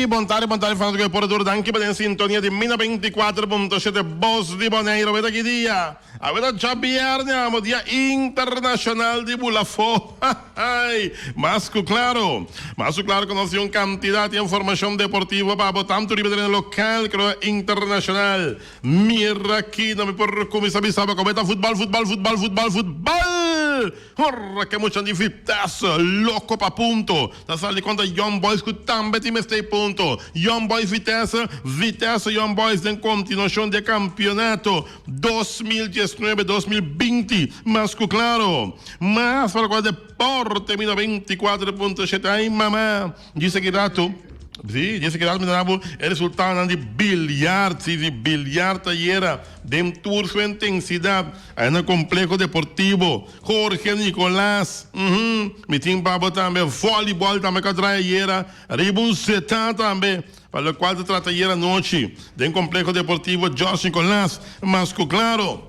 Bon tardi, bon tardi fanatiko di Deporte Duro. Danki pa den sintonia di Mina 24.7 Bos di Boneiru. Awe ta ki dia? Awe ta djabièrnè, amo dia internashonal di bula afó. Ai, mas ku klaro, mas ku klaro ku nos tin un kantidat di informashon deportivo pa bo tantu riba tereno lokal komo internashonal. Mira aki, no mi por kuminsá bisa bo komo e ta futbòl, futbòl, futbòl, futbòl, futbòl! Ora ke muchanan di Vitesse loko pa punto ta sali kontra Young Boys ku tambe tin mester e punto. Young Boys Vitesse, Vitesse Young Boys den kontinuashon di e kampionato 2019, 2020. Mas ku klaro, mas pa lokual deporte mi 94.7 ai mama djis aki rato. Sí, djis aki rato mi ta dabo e resultadonan di biljart. Sí, sí, biljart ayera den tur su intensidad. Aya na Complejo Deportivo Jorge Nicolas. Uhum, mi tin pa bo tambe volleyball tambe ka trae ayera riba un seta tambe pa locual ta trata ayera anochi den Complejo Deportivo George Nicolas. Mas cu claro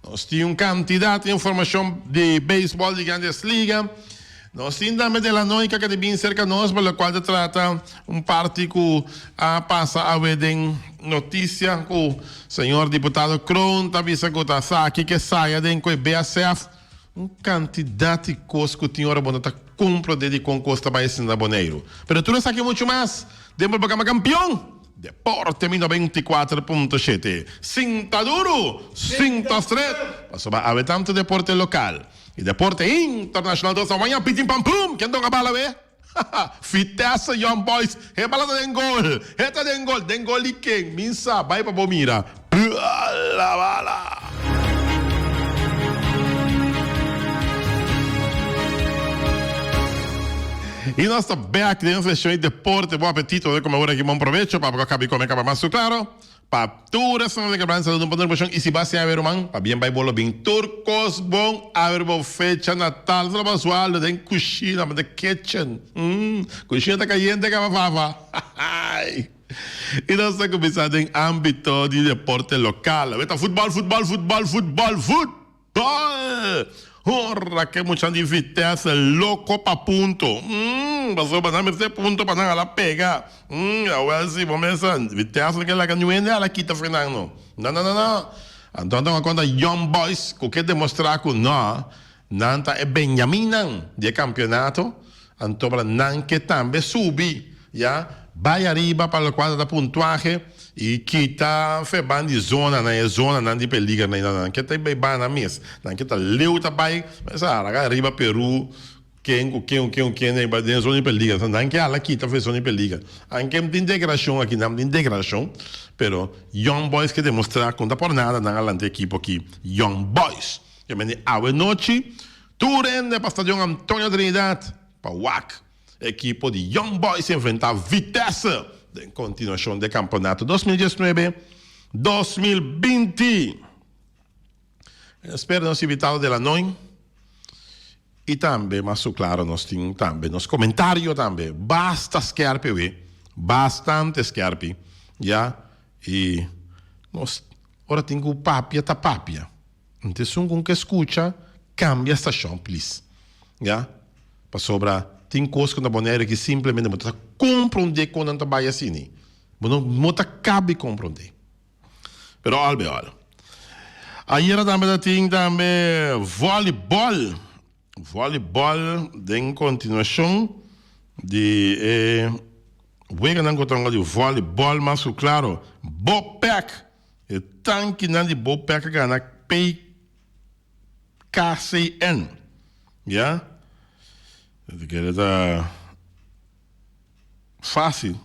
nos tin un cantidad di informacion di baseball di Grandes Liga. Nos tin tambe de la Noica ke ta bin serka nos pa lokual ta trata un parti ku a pasa awe den notisia ku señor diputado Kroon ta bisa ku ta saki ke saya den ku e BASF un kantidat di kos ku tin ora bo no ta komprondé dikon kos ta bai asina na Boneiru. Pero tur esaki muchu mas den programa Kampion Deporte mi 94.7 Sinta duru, sinta stret pasobra awe tantu deporte lokal Y deporte internacional dos a waña pitin pam pum! Ken toca bala we? Vitesse Young Boys he bala ta den gol! He ta den gol! Den gol di ken? Min sa, bay pa bo mira. Bala bala! Y nos ta back den sesión di deporte. Bon apetito, nos a come ora aki. Bon provecho pa bo cabi come caba mas su claro. Pa tur esnan den Quebranza saludo un poner boshon y si basi awe ruman pa bien bay bolo bin tur cos bon awe bo fecha natal solo pa sualdo den cushina the kitchen mm cushina ta cayente caba fafa hahahay y nos ta cuminsa den ambito di deporte local awe ta futbol futbol futbol futbol fut. Gol! Ora ke muchanan di Vitesse loko pa punto. Mm, pasobra nan mester punto pa nan ala pega. Mm, awel si bo mester Vitesse no ke laga niun hende ala kita for nan no. No, no, no, no. Anto nan tuma konta Young Boys ku ke demostra ku no, nan ta e Benjaminnan di e kampionato. Anto pa nan ke tambe subi, ya, bai ariba pa lokual ta puntuahe i kita feban di zona nan, e zonanan di peliger nan, nan ke ta bai bana mes, nan ke ta leu ta bai, sa laga ariba Peru, ken ku ken ku ken ku ken den e zona di peliger, nan ke hala kita for e zona di peliger. Anke tin degrashon aki nan tin degrashon, pero Young Boys ke demostra ku no ta por nada nan a lanta e ekipo aki, Young Boys. Ke mende awe nochi Tur hende pa Stadion Antonio Trinidad pa wak ekipo di Young Boys enfrenta Vitesse den kontinuashon di e kampeonato 2019, 2020. Espera nos invitado de la noin y tambe mas su claro nos tin tambe nos comentario tambe basta skerpi we bastante skerpi ya y nos ora tin cu papia ta papia. Nta esun ku ke skucha kambia stashon plis ya pasobra tin kos ku na Bonaire ki simplemente bo ta komprondé kon nan ta bai asini bo no no ta kabi komprondé pero al be al ayera tambe ta tin tambe volleyball volleyball den kontinuashon di e weganan ku ta hunga di volleyball mas ku klaro Bopec. E tankinan di Bopec a gana PKCN. Ya. Ta kere ta fácil.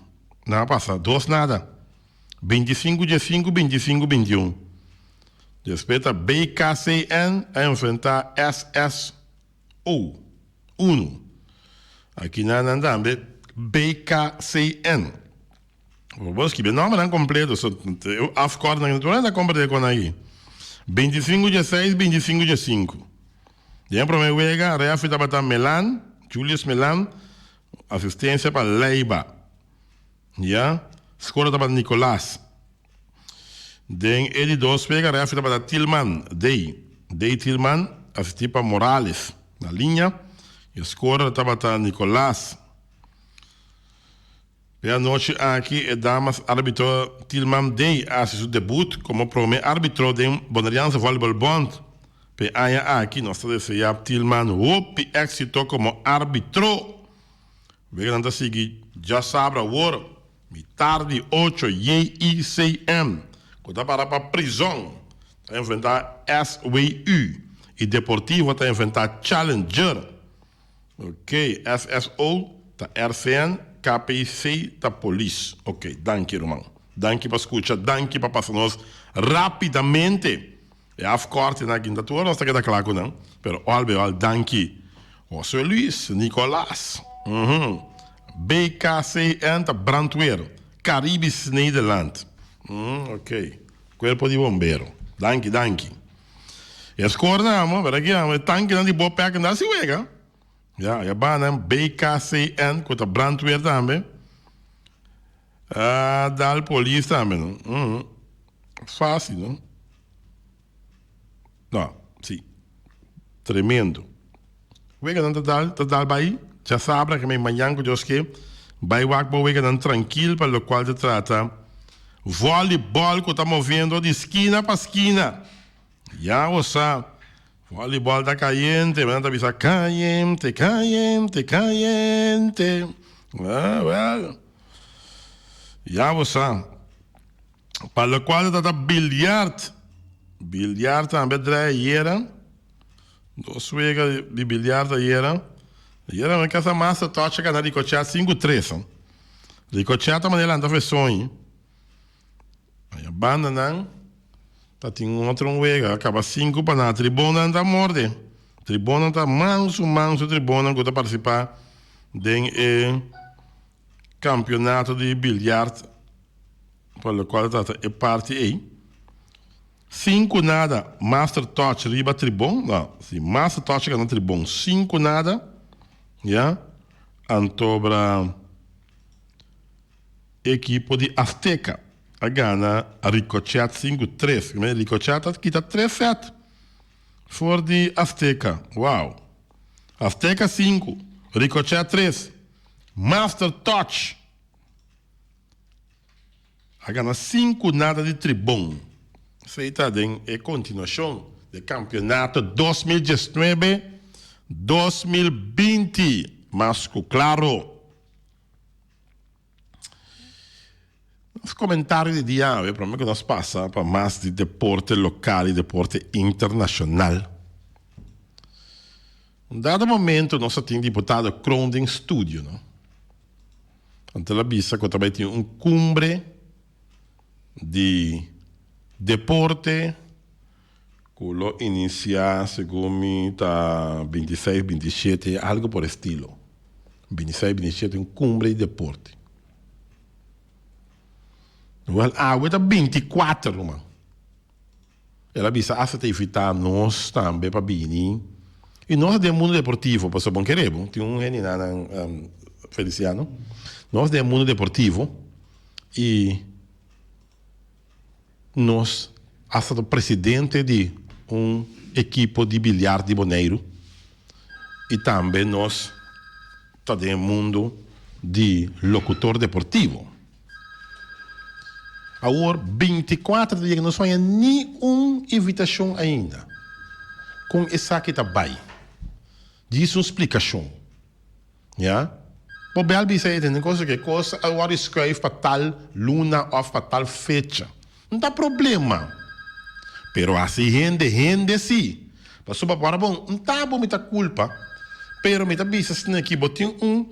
Nan a pasa dos nada. 25 diesinku, 25 21. Despues ta BKCN a enfrenta SSO unu. Aki nan nan tambe BKCN. Bo skibi e nombernan completo, so e afkorting tur hende a comprende con aki. 25 dje 6, 25 dje 5. Den e prome wega, referee tabata Melan, Julius Melan, asistencia pa Leiba. Ya, scorer tabata Nicolas. Den e di dos wega, referee tabata Tilman Day, Day Tilman, asisti pa Morales na linea. E scorer tabata Nicolas. E anochi aki e damas arbitro Tilman Day a hasi su debut komo prome arbitro den Boneriaanse Volleyball Bond. P'e aña aki nos ta desea Tilman hopi éksito komo arbitro. Weganan ta sigui djasabra awor, mitar di ocho JICN, ku ta para pa Prizon, ta enfrentá SWU i Deportivo ta enfrentá Challenger. Ok, SSO ta RCN, KPC ta polis. Ok, danki ruman. Danki pa skucha, danki pa pasa nos rapidamente e afkortingnan aki. Nta tur nos ta keda kla ku nan, pero al bij al danki José Luis Nicolaas. Uhum. BKCN ta brandweer, Caribisch Nederland. Uhum, ok. Kuerpo di bombero. Danki, danki. E score nan amo, pero aki amo e tankinan di Bopec nan si wega. Ya, ya banan BKCN ku ta brandweer tambe. Ah, dal polis tambe no. Mm. Fácil, no? No, si. Tremendo. Weganan ta dal, ta dal bai. Djasabra ke men mañan ku Dios ke, bai wak bo weganan trankil pa lokual ta trata volleyball ku ta moviendo di skina pa skina. Ya bo sa, volleyball ta kayente, nan ta bisa kayente, kayente, kayente. Ah, well. Ya bo sa. Pa lokual ta trata bilyart, bilyart tambe a draai ayera. Dos wega di biliard ayera. Ayera mi casa Master Touch a gana Ricochet sinku tres. Ricochet ta manera lanta fesoñi. Aya banda nan ta tin un otro un wega a caba sinku pa nada. Tribonnan ta morde. Tribonnan ta mansu mansu tribonnan cu ta participa den e campeonato di biliard pa locual ta trata e parti ey. Sinku nada Master Touch riba Tribon, no, si Master Touch gana Tribon sinku nada, ya, antobra ekipo di Azteca a gana Ricochet sinku tres, Ricochet a kita tres set for di Azteca, wow, Azteca sinku, Ricochet tres, Master Touch. A gana sinku nada di Tribon. Esei ta den e kontinuashon di e kampionato 2019, 2020. Mas ku klaro. Nos komentario di dia awe prome ku nos pasa pa mas di deporte lokal i deporte internashonal. Un dado momento nos a tin diputado Kroon den studio, no? Anto el a bisa ku ta bai tin un kumbre di deporte ku lo inisiá segun mi ta bintiseis, bintishete, algu por estilo. Bintiseis, bintishete un kumbre di deporte. Wèl awe ta bintikuater ruman. El a bisa asta ta invitá nos tambe pa bini i nos den mundu deportivo, pasobra bon kere bo, tin un hende nan Feliciano, nos den mundu deportivo i nos asta ta presidente di un ekipo di biliar di Boneiru i tambe nos ta den mundu di lokutor deportivo. Awor binticuater ta yega nos haña ni un invitacion ainda. Con esaki ta bay? Djis un splicacion. Ya. Bo bel bisa e tende cosa ke cos a wordo schuif pa tal luna of pa tal fecha. No ta problema. Pero haci hende hende si. Pasobra por ora bon, no ta bo mi ta culpa, pero mi ta bisa sneki bo tin un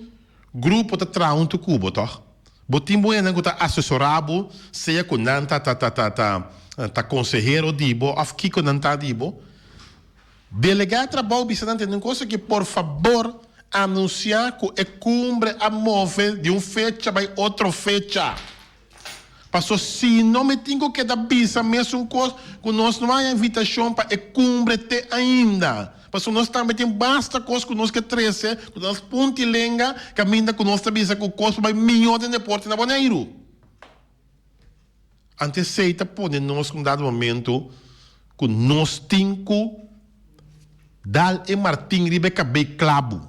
Grupo ta traha huntu ku bo, tòg? Bo tin bo hendenan ku ta asesorá bo, sea ku nan ta ta ta ta ta ta konsehero di bo òf kiko nan ta di bo. Delegá e trabou, bisa nan tende un kos aki, por fabor anunsiá ku e kumbre a move di un fecha bai otro fecha. Paso si no mi tin ku keda bisa mesun kos ku nos no haña invitashon pa e kumbre te ainda. Paso nos tambe tin basta kos ku nos ke trese ku nos punti lenga kaminda ku nos ta bisa ku kos por bai mihó den deporte na Boneiru. Anto esei ta pone nos un dado momento ku nos tin ku dal e martin riba e kabei klabu.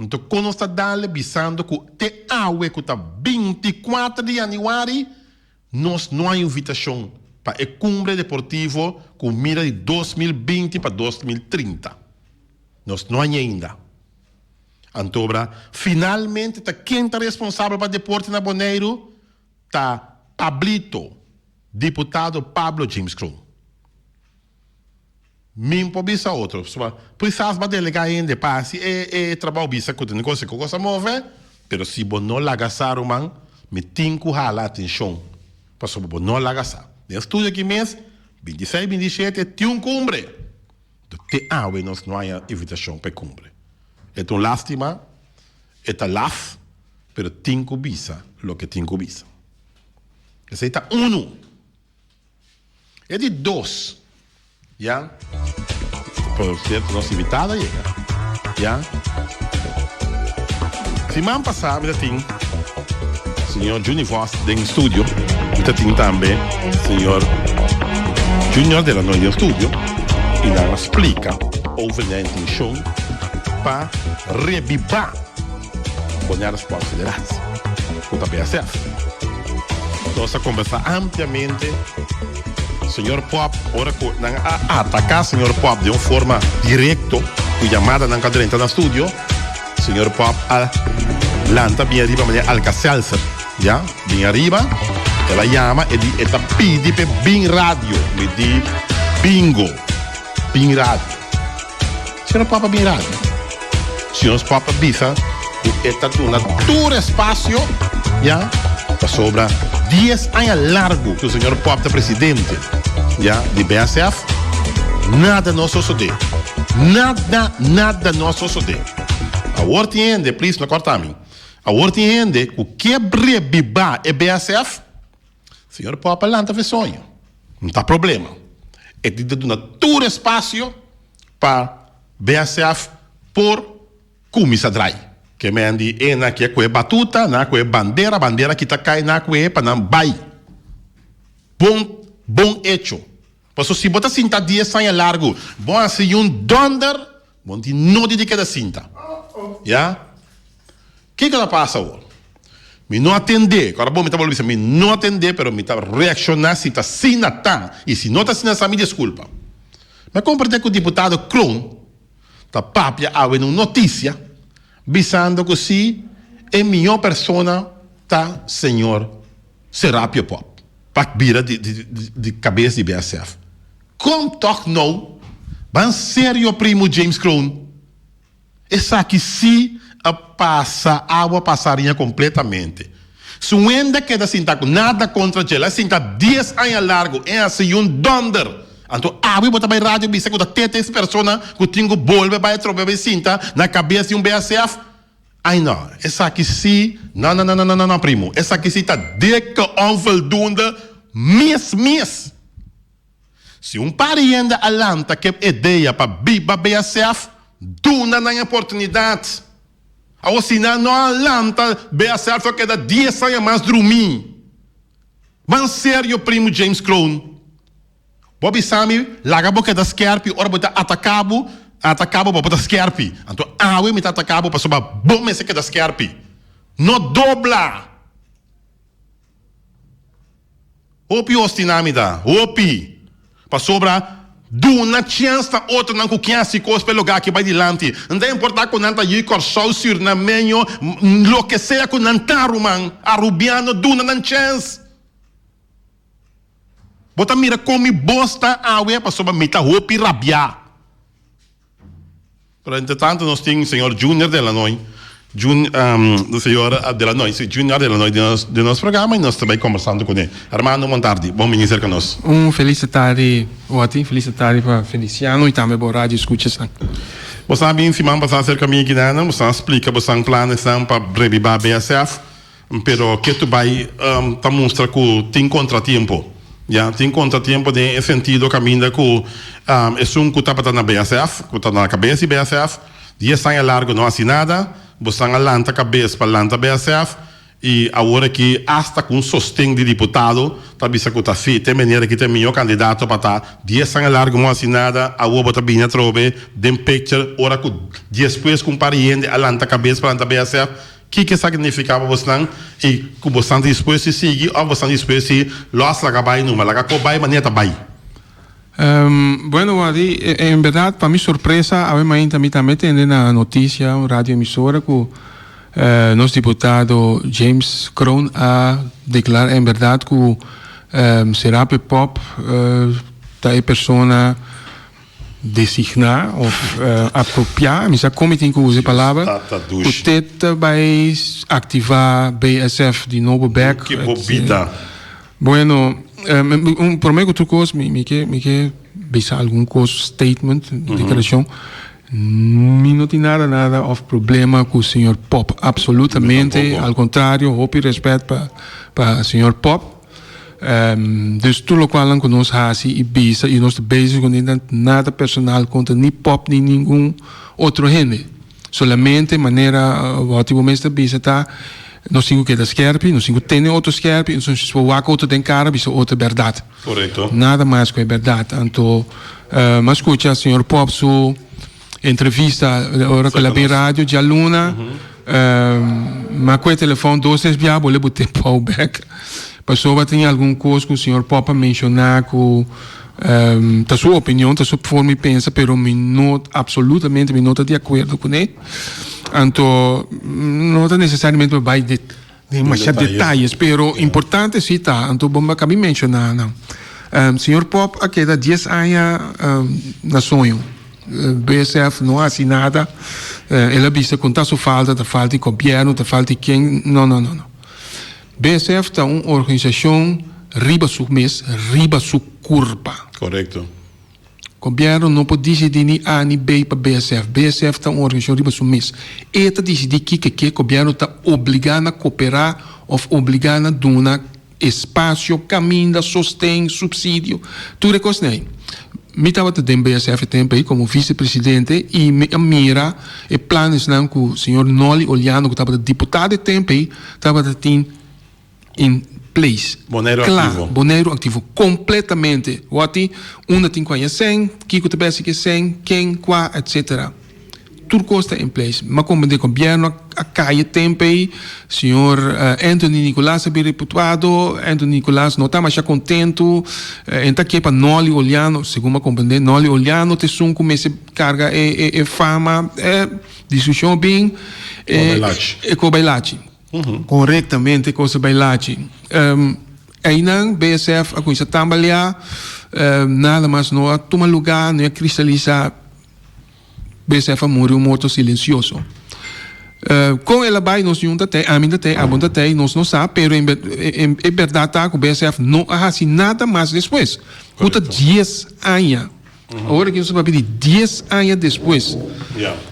Anto kon nos ta dale bisando ku te awe ku ta 24 di yanüari nos no a invitashon pa e kumbre deportivo ku mira di 2020 pa 2030? Nos no haña ainda. Antobra finalmente ta ken ta responsabel pa deporte na Boneiru? Ta Pablito, diputado Pablo James Kroon. Min por bisa otro, pasobra quizás bo a delegá hende pa hasi e e trabou bisa ku ta negocio ku kos a move, pero si bo no laga sa ruman, mi tin ku hala atenshon pasobra bo no laga sa. Den studio aki mes, 26, 27 tin un kumbre. Te awe nos no haña invitashon pa e kumbre. E ta un lástima, e ta laf, pero tin ku bisa loke tin ku bisa. Esei ta unu. E di dos, ya. Por cierto, nos invitada yega, ya. Siman pasá mi ta tin señor Juni Vos den studio. Mi ta tin tambe señor Junior Delanoy den studio y nan a splica over nan intencion pa rebiba Bonaire Sport Federatie cu ta BSF. Nos a conversa ampliamente señor Pop ora cu nan a ataca señor Pop den un forma directo cu yamadanan cu a drenta na studio. Señor Pop a lanta bien ariba manera Alka-Seltzer, ya, bien ariba, el a yama e di e ta pidi p'e bin radio, mi di bingo, bin radio. Señor Pop a bin radio. Señor Pop a bisa ku e ta duna tur espacio, ya, pasobra dies aña largu ku señor Pop ta presidente, ya, di BSF, nada no a sosode. Nada, nada no a sosode. Awor tin hende, please no corta mi. Awor tin hende cu ke rebiba e BSF, señor Pop a lanta fe soño. No ta problema. E tin ta duna tur espacio pa BSF por cuminsa drai. Ke men di e nan ke cu e batuta, nan cu e bandera, bandera ki ta cay nan cu e pa nan bay. Bon, bon hecho. Paso si bo ta sinta dies aña largu, bo hasi un dònder, bo no tin nodi di keda sinta. Ya? Kiko ta pasa awor? Mi no a tendé, ku ora bo mi ta bolbe bisa mi no a tendé, pero mi ta reakshoná si ta asina ta, i si no ta asina sa mi diskulpa. Mi a komprendé ku diputado Kroon ta papia awe na un notisia bisando ku si e mihó persona ta señor Serapio Pop. Pa bira di di kabes di BSF. Kom tòg nou? Ban serio primo James Kroon. Esaki si a pasa awa pasa ariña kompletamente. Si un hende a keda sinta ku nada kontra dje, el a sinta dies aña largu en hasi un dònder. Anto awe bo ta bai radio bisa ku ta tete es persona ku tin ku bolbe bai atrobe bai sinta na kabes di un BSF? Ay no, esaki si, no no no no no no primo, esaki si ta dikke onvoldoende mes mes. Si un par di hende a lanta kep idea pa biba BSF, duna nan e oportunidad. Awor si nan no a lanta, BSF lo keda dies aña mas drumi. Ban serio primo James Kroon. Bo bisa mi, laga bo keda skerpi ora bo ta ataka bo, ataka bo, bo ta skerpi. Anto awe mi ta ataka bo pasobra bo mester keda skerpi. No dobla! Hopi hostina mi ta, hopi! Pasobra duna chèns na otronan ku ken hasi kos pa e lugá aki bai dilanti. No ta importá ku nan ta yu Kòrsou, Surinameño, loke sea ku nan ta ruman, Arubiano, duna nan chèns! Bo ta mira kon mi bos ta awe pasobra mi ta hopi rabiá. Pero entretanto nos tin señor Junior Delanoy, Jun, señor Delanoy, si, Junior Delanoy den nos, den nos programa y nos ta bay conversando cune. Armando, bon tardi. Bon bini cerca nos. Un felis tardi, Otty. Felis tardi pa Feliciano y tambe bo radio escuchasnan. Bo sa bin siman pasá cerca mi aki nan, bo sa splica bo san planesnan pa rebiba BSF. Pero ketu bai ta mustra ku tin kontratiempo. Ya, tin kontratiempo den e sentido kaminda ku esun ku tabata na BSF, ku ta na kabes di BSF, dies aña largu no hasi nada, bosan a lanta kabes pa lanta BSF. I awor aki asta ku un sosten di diputado ta bisa ku ta si te meneer aki ta e mihó kandidato pa ta dies aña largu no hasi nada, awor bo ta bini atrobe den picture ora ku despues ku un par di hende a lanta kabes pa lanta BSF. Kiko esaki nifiká pa bosnan i ku bosnan ta dispuesto di sigui òf bosnan dispuesto di lòs laga bai numa laga ko bai manera ta bai? Bueno Wadi, en berdad pa mi sorpresa awe mainta mi tambe tende na noticia un radio emisora cu nos diputado James Kroon a declara en berdad cu Serape Pop ta e persona designa of apropia, mi sa con mi tin cu usa e palabra, cu te ta bay activa BSF di nobo bek. Ki bo bida. Bueno, un prome ku tur kos mi mi ke mi ke bisa algun kos, statement, deklarashon. Mi no tin nada nada òf problema ku señor Pop, absolutamente, al kontrario, hopi rèspèt pa pa señor Pop. Dus tur lokualnan ku nos hasi i bisa i nos ta bezig kuné nada personal kontra ni Pop ni ningun otro hende. Solamente manera wòt bo mes ta bisa ta, nos tin ku keda skèrpi, nos tin ku tene otro skèrpi, nos tin ku wak otro den kara bisa otro bèrdat. Korekto. Nada mas ku e bèrdat. Anto mi a skucha señor Pop su entrevista ora ku el a bin radio djaluna, mi a kohe telefòn dos tres bia bo le bot'é pau bèk, pasobra tin algun kos ku señor Pop a menshoná ku. Ta su opinion, ta su forma di pensa, pero mi no, absolutamente mi no ta di acuerdo cune. Anto, no ta necesariamente pa bay den masha detayes, pero importante si ta, anto bo a cabi menciona nan. Señor Pop a keda dies aña na soño. BSF no a haci nada. El a bisa cu ta su falta, ta falta di gobierno, ta falta di ken. No, no, no, no. BSF ta un organisashon riba su mes, riba su kurpa. Korekto. Gobièrnu no por disidí ni A ni B pa BSF. BSF ta un organisashon riba su mes. E ta disidí kiko e ke, gobièrnu ta obligá na koperá òf obligá na duna espasio, kaminda, sosten, supsidio, tur e kosnan ei. Mi tabata den BSF e tempu ei komo visepresidente i mi a mira e planesnan ku señor Nolly Oliano ku tabata diputado e tempu ei Tabata tin in place. Boneiru Kla, aktivo. Boneiru aktivo. Kompletamente. Wòti, unda tin ku haña sèn, kiko ta bèsi ku e sèn, ken, kua, etsetera. Tur kos ta in place. Mi a komprendé gobièrnu a kai e tempu ei. Señor Anthony Nicolaas a bira diputado. Anthony Nicolaas no ta masha kontentu. E ta ke pa Nolly Oliano, segun mi a komprendé, Nolly Oliano ta esun ku mester karga e fama. Diskushon bin e ko bai lachi. Korektamente e kos a bai lachi. Einan BSF a kuminsá tambaleá, nada mas no a tuma lugá, no a kristalisá. BSF a muri un morto silensioso. Kon el a bai nos niun ta tei, ami ta tei, abo ta tei, nos no sa, pero e bèrdat ta ku BSF no a hasi nada mas despues. Ku ta dies aña. Awor aki nos ta papia di dies aña despues.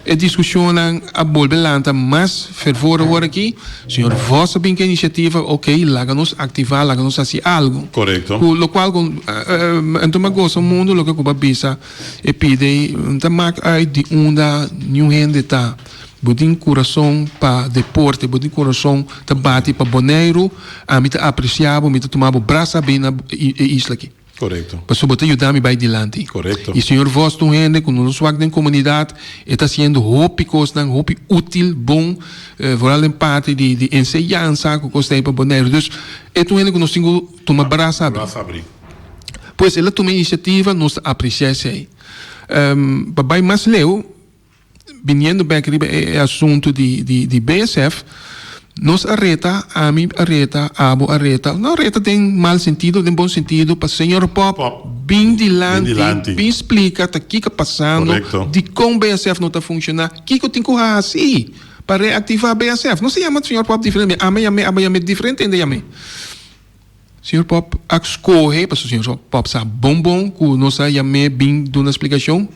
E diskushonnan a bolbe lanta mas fervor awor aki. Señor Vos a bin ku e inisiativa, ok, laga nos aktivá, laga nos hasi algu. Korekto. Ku lokual ku anto mi a gosa mundu loke ku bo a bisa e pidi no ta mak uit di unda niun hende ta. Bo tin kurason pa deporte, bo tin kurason ta bati pa Boneiru, ami ta apresiá bo, mi ta tuma bo brasa bin na e isla aki. Korekto. Pasobra bo ta yuda mi bai dilanti. Korekto. I señor Vos ta un hende ku no ta swak den komunidat, e ta hasiendo hopi kosnan hopi útil, bon, vooral den parti di di enseñansa ku kos ta ei pa Boneiru. Dus e ta un hende ku nos tin ku tuma brasa abri. Brasa abri. Pues el a tuma inisiativa, nos ta apresiá esei. Pa bai mas leu. Biniendo bek riba e asuntu di di BSF, nos a reta, ami a reta, abo a reta, no reta den mal sentido, den bon sentido, pa señor Pop bin dilanti, bin splika ta kiko pasando, dikon BSF no ta funshoná, kiko tin ku hasi pa reaktivá BSF. Nos a yama señor Pop diferente, ami a yam'é, abo a yam'é, diferente hende a yam'é. Señor Pop a skohe, pasobra señor Pop sa bon bon ku nos a yam'é bin duna splikashon.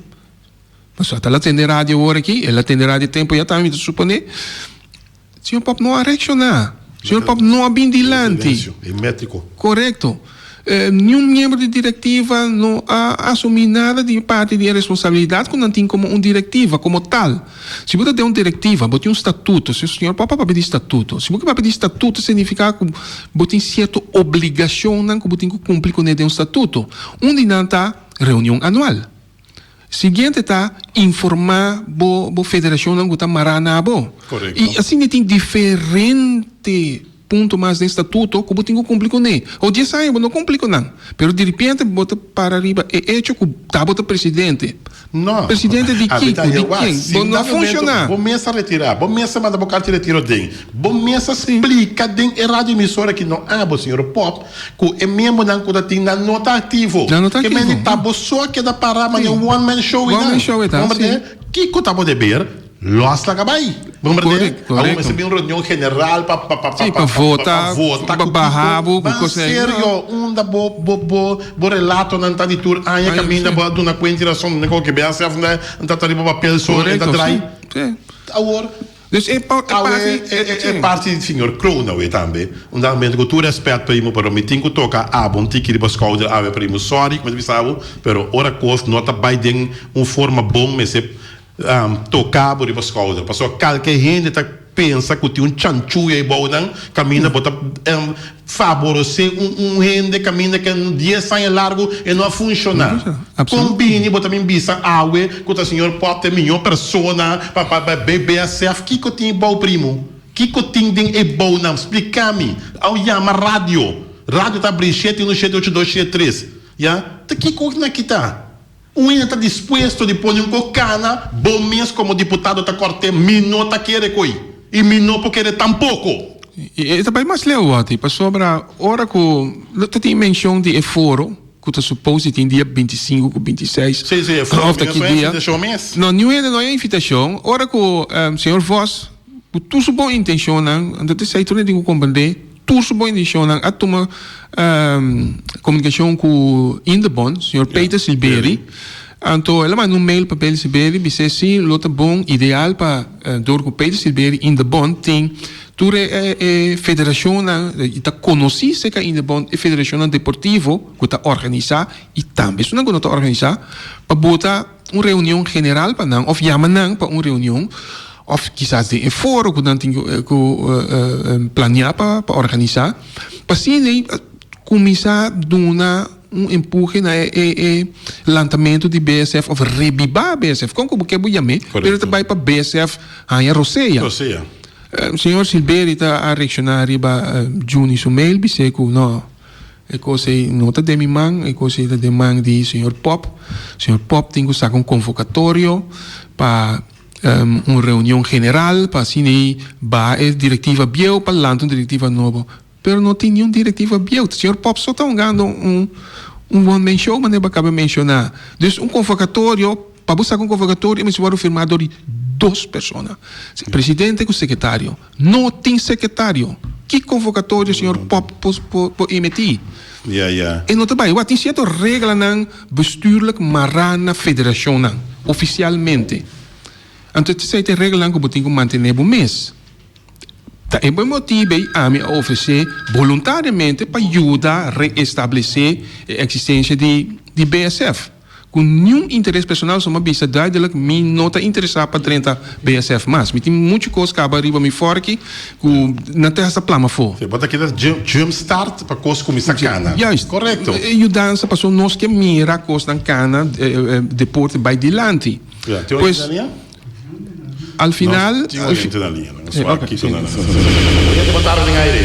Pasobra ta la tende radio awor aki, el a tende radio tempo ya tambe mi ta supone. Señor Pop no a reacciona. Señor Pop no a bin dilanti. Silencio, hermético. Correcto. Niun miembro di direktiva no a asumí nada di parti di e responsabilidat ku nan tin komo un direktiva, komo tal. Si bo ta den un direktiva, bo tin un statuto. Si señor Papa papia di statuto. Si bo ke papia di statuto signifiká ku bo tin sierto obligashonnan ku bo tin ku kumpli kuné den un statuto. Un di nan ta reunion anual. Siguiente ta informá bo bo federashonnan ku ta mará na bo. Korekto. I asina tin diferente punto mas den statuto ku bo tin ku kumpli kuné. O dies aña bo no kumpli ku nan, pero diripiente bo ta para riba e echo ku ta bo ta presidente. No. Presidente di A kiko, bita di wak, ken? si Bo un no a dado momento funshoná. bo mes a retirá, bo mes a manda bo karta di retiro den, bo mes a splika den e radio emisora ki no abo, señor Pop, Ku e miembronan ku ta tin nan no ta aktivo. Nan no ta Ke aktivo. meni ta bo so a keda pará manera un one man show One einan. man show e ta, Bo merde? si. Kiko ta bo deber? Lòs laga bai. Bo merde? Korek, Awor korekto. mester bin un reunion general pa pa pa Si, pa pa pa pa vota, vota pa ku baha kiko. bo, ku Ban kos ei. No. serio, unda bo bo bo bo relatonan ta di tur aña Aña, kaminda si. bo a duna kuenta i rason den koke BSF nan ta ta riba papel so en ta Korekto, si, drai. si. Awor. Dus e pa e Awe parti e e si. parti di señor Kroon awe tambe. Un dado momento ku tur rèspèt primo pero mi tin ku toka abo un tiki riba skouder awe primo. Sorry ku mi ta bisa bo pero ora kos no ta bai den un forma bon mester toka bo riba skouder. Pasobra kalke hende ta pensa ku tin un chanchuyo ei bou nan kaminda bo ta Faborosé un un hende kaminda ke dies aña largu e no a funshoná. Kon bini bo ta bin bisa awe ku ta señor Pop ta e mihó persona pa pa pa BBSF? Kiko tin e bou primo? Kiko tin den e bounan? Splika mi. Au yama radio. Radio ta abri shete unu shete ocho dos shete tres. Ya? Ta kiko nan kita? Un hende ta dispuesto di pone un kokana, bo mes komo diputado ta kòrt'é, mi no ta kere ko'i i mi no por kere tampoko. I e ta bai mas leu wòrdi, pasobra ora ku lo ta tin menshon di e foro ku ta supos di tin dia 25 ku 26 Sí, sí, e foro, òf ta mi no ki sa dia. invitashon mes. No, niun hende no a invitashon. Ora ku señor Vos, ku tur su bon intenshonnan, anto ta esei tur hende tin ku komprendé, Tur su bon intencionnan a tuma comunicacion cu Indebon, señor Peter Silberi. Anto el a manda un mail pa Peter Silberi bis'é si lo ta bon, ideal pa dor cu Peter Silberi Indebon tin tur e federacionnan y ta conoci cerca Indebon e federacionnan deportivo cu ta organisa y tambe esunnan cu no ta organisa pa bota un reunion general pa nan of yama nan pa un reunion. Of kisas den e foro ku nan tin ku planea pa organisá, pa asina ei kuminsá duna un empuhe na e lantamentu di BSF of rebibá BSF. Kon ku bo ke bo yam'é, pero ta bai pa BSF haña rosea. Señor Silberi ta a reakshoná riba Juni su mail bis'é ku no, e kos ei no ta den mi man, e kos ei ta den man di señor Pop. Señor Pop tin ku saka un konvokatorio pa Un reunion general pa asina ei baha e directiva bieu pa lanta un directiva nobo. Pero no tin niun directiva bieu. Señor Pop so ta hungando un un one man show manera bo a caba menciona. Dus un convocatorio, pa bo saca un convocatorio e mester worde firma door di dos persona. Presidente cu secretario. No tin secretario. Ki convocatorio señor Pop por por emiti? E no ta bai. Wak tin cierto reglanan bestuurlijk mará na federacionnan, oficialmente. Anto esei ta e reglanan cu bo tin cu mantene bo mes. Ta e bon motibo ei ami a ofrece boluntariamente pa yuda reestablece e existencia di BSF. Ku niun interes personal so mi a bisa duidelijk mi no ta interesá pa drenta BSF mas. Mi tin muchu kos kaba riba mi fòrki ku nan ta hasta plama afó. Sí, bo ta keda jump start pa kos kuminsá kana. Juist. Korekto. E yudansa pasobra nos ke mira kosnan kana, deporte bai dilanti. Ja, tin un hende na liña? Al final. Nos tin un hende na liña. Nos wak kiko nan a. Oyente bo tarde den aire.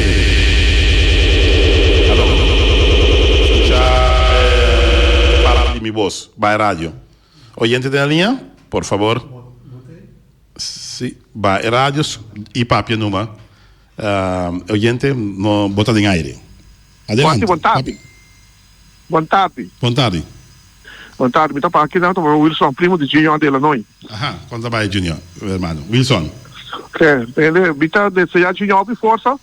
Alo. Skucha e parti di mi bos. Bai radio. Oyente den liña, por fabor. Si, bai e radio i papia numa. Oyente, no bo ta den aire. Adelante. Bon tardi. Bon tardi. Bon tardi. Bon tardi. Mi ta pa aki nan ta Wilson, primo di Junior Delanoy. Aha, kon ta bai Junior, hermano? Wilson. Ke, tende, mi ta desea Junior hopi forsa.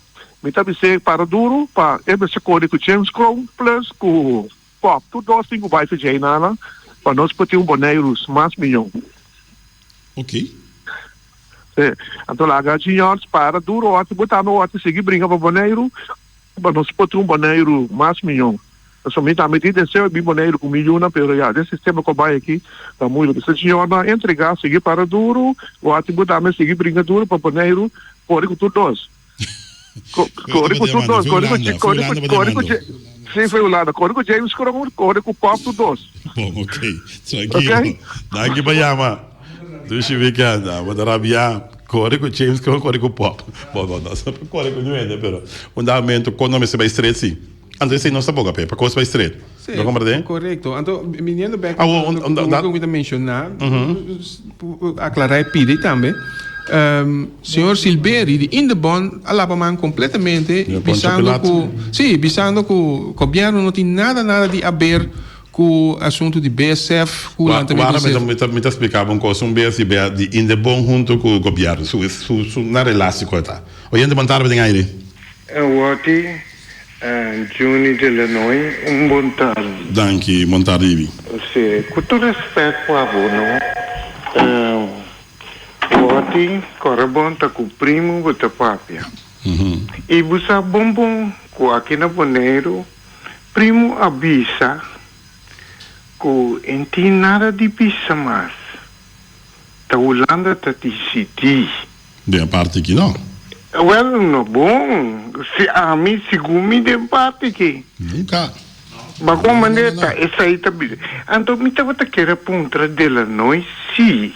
Mi ta bis'é para duru pa e mester kore ku James Kroon plus ku Pop. Tur dos tin ku bai fe djei nana pa nos por tin un Boneiru mas miyon. Ok. Sí. Anto laga Junior para duru oti bo tambe oti sigui bringa pa Boneiru. Pa nos por tin un Boneiru mas miyon. Pasobra mi tambe tin deseo di bin Boneiru ku mi yunan, pero ya den sistema ku a bai aki ta moeilijk. P'esei señornan entregá, sigui para duru, wak bo tambe sigui bringa duru pa Boneiru kore ku tur nos. Kore ku tur dos, kore ku kore ku kore ku sí fue Hulanda, kore ku James Kroon, kore ku Pop tur dos. Bon, ok. Tranquilo. Danki pa yama. Dushi weekend. Bo ta rabia. Kore ku James Kroon, kore ku Pop. Bon, bon, no sa kore ku niun hende, pero un dado momento kon no mester bai straight sí. Anto esei nos ta boga p'e, pa kos bai straight. Sí, Bo komprende? korekto. Anto, biniendo bek Awo, un, un, ku ku mi ta menshoná, aklará e pidi tambe, señor Silberi di Indebon a laba man kompletamente Señor Poncho bisando Pilato. ku, sí, bisando ku gobièrnu no tin nada nada di aber ku asuntu di BSF, ku Wa, lantamentu wara di mi ta, sef. mi ta, mi ta splika bo un kos, un bes di be di Indebon huntu ku gobièrnu, su, su, su na relasi ku e ta. Oyente, bon tarde den aire. Wòti, Juni de Lanoy, un bon tardi. Danki, bon tardi Ibi. Si, ku tur respèt pa bo no, Wòti, kòrda bon ta ku primu bo ta papia. I bo sa bon bon ku aki na Boneiru primu a bisa ku e n tin nada di bisa mas, ta Hulanda ta disidí. Den e parti ki no. Wel, no bon. Si ami, segun mi den parti ki. Nunca. Ba con manera ta esai ta bisa. Anto mi tabata kere puntra Delanoy si,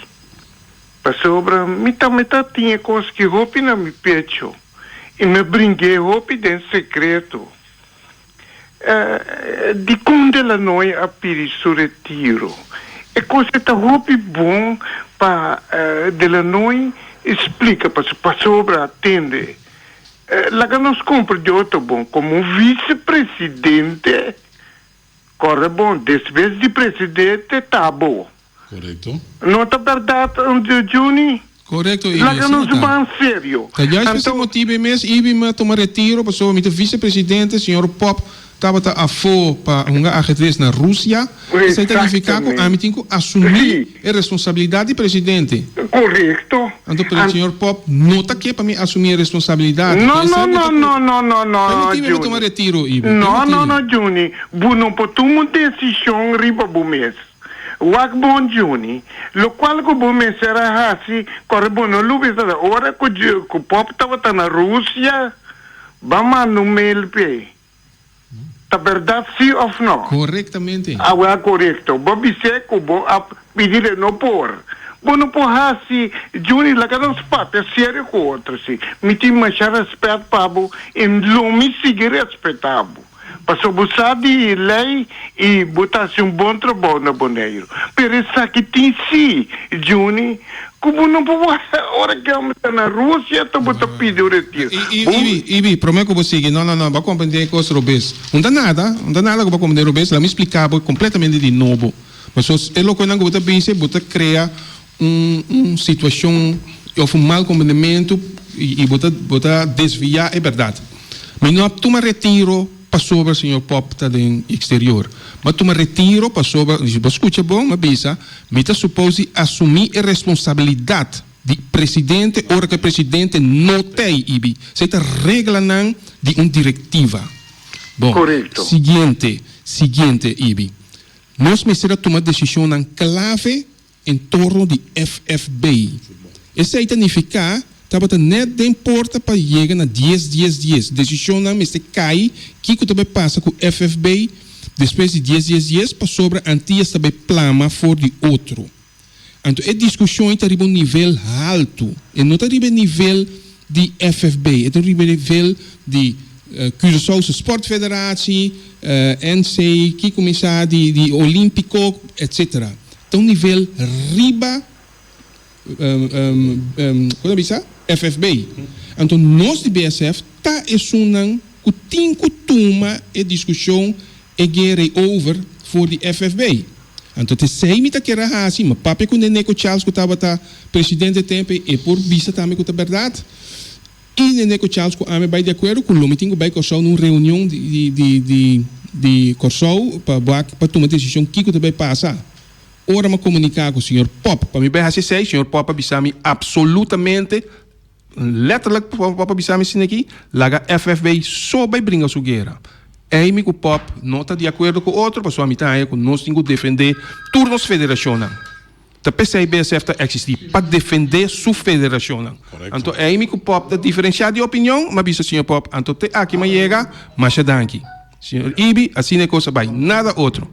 pasobra mi tambe ta tin e cos ki hopi na mi pecho y mi a bring'é hopi den secreto. Dikon Delanoy a pidi su retiro? E kos e ta hopi bon pa Delanoy splika pasobra tende. Laga nos kumpra di otro bon komo visepresidente, kòrda bon, despues di presidente ta bo. Korekto. No ta bèrdat, Juni? Korekto, Ibi. Laga Asina nos ta. ban serio. Ta juist pa ese Anto. motibu e mes Ibi mi a tuma retiro pasobra mi ta vicepresidente, señor Pop tabata afó pa hunga ajedrez na Rusia. Esei ta nifiká ku ami tin ku asumí Sí. e responsabilidat di presidente. Korekto. Anto pero An. señor Pop no ta ke pa mi asumí e responsabilidat. No, Esei no, bo no, ta ku. no, no, no, Pa e no, motibu mi a tuma Juni. retiro, Ibi. Pa e No, no, motibu. no, Juni. Bo no por tuma un desishon riba bo mes. Wak bon Juni, lokual ku bo mester a hasi kòrda bo no lubisa ta ora ku ku Pop tabata na Rusia ba manda un mail p'e. Ta bèrdat si òf no? Korektamente. Awel korekto. Bo bis'é ku bo a pidi de no por. Bo no por hasi Juni laga nos papia serio ku otro si. Mi tin masha rèspèt pa bo i lo mi sigui respetá bo. Pasobra bo sa di lei i bo ta hasi un bon trabou na Boneiru. Pero esaki tin si, Juni, ku bo no por wak ora ke homber ta na Rusia ta bo ta pidi un retiro. Bo. Ibi, Ibi, prome ku bo sigui, no, no, no, bo a komprendé e kos robes. Un ta nada, un ta nada ku bo a komprendé robes, laga mi splika bo kompletamente di nobo. Pasobra e lokenan ku bo ta bisa, bo ta krea un un situacion of un mal comprendementu y bo ta bo ta desvia e berdad. Mi no a tuma retiro pasobra señor Pop ta den exterior. Mi a tuma retiro pasobra, si bo scucha bon, mi a bisa, mi ta suppose di asumi e responsabilidad di presidente ora cu e presidente no t'ey, Ibi. Esey ta reglanan di un directiva. Bon, Correcto. siguiente, siguiente, Ibi. Nos mester a tuma decisionnan clave En torno di FFB. Esei ta nifiká tabata nèt den porta pa yega na dies dies dies. Desishonnan mester kai kiko ta bai pasa ku FFB despues di dies dies dies pasobra Antias ta bai plama for di otro. Anto e diskushon ei ta riba un nivel haltu. E no ta riba e nivel di FFB, e ta riba e nivel di Curaçaose Sportfederatie, NC, kiko mi sa di di Olimpico, etc. Ta un nivel riba kon ta bisa? FFB. Anto nos di BSF ta esunnan ku tin ku tuma e diskushon e guera ei over for di FFB. Anto ta esei mi ta kere hasi, mi a papia ku Neneco Charles ku tabata presidente e tempu ei, e por bisa tambe ku ta bèrdat. I Neneco Charles ku ami bai di akuerdo ku lo mi tin ku bai Kòrsou na un reunion di di di di Kòrsou pa wak pa tuma desishon kiko ta bai pasa. Ora mi a komuniká ku señor Pop pa mi bai hasi esei, señor Pop a bisa mi apsolutamente, letterlijk Pop a bisa mi asin'aki, laga FFB so bai bringa su guera. Ei mi ku Pop no ta di akuerdo ku otro pasobra mi ta haña ku nos tin ku defendé tur nos federashonnan. Ta p'esei BSF ta eksistí, pa defendé su federashonnan. Anto ei mi ku Pop ta diferensiá di opinion, m'a bisa señor Pop, anto te aki m'a yega, masha danki. Señor Ibi, asina e kos a bai, nada otro.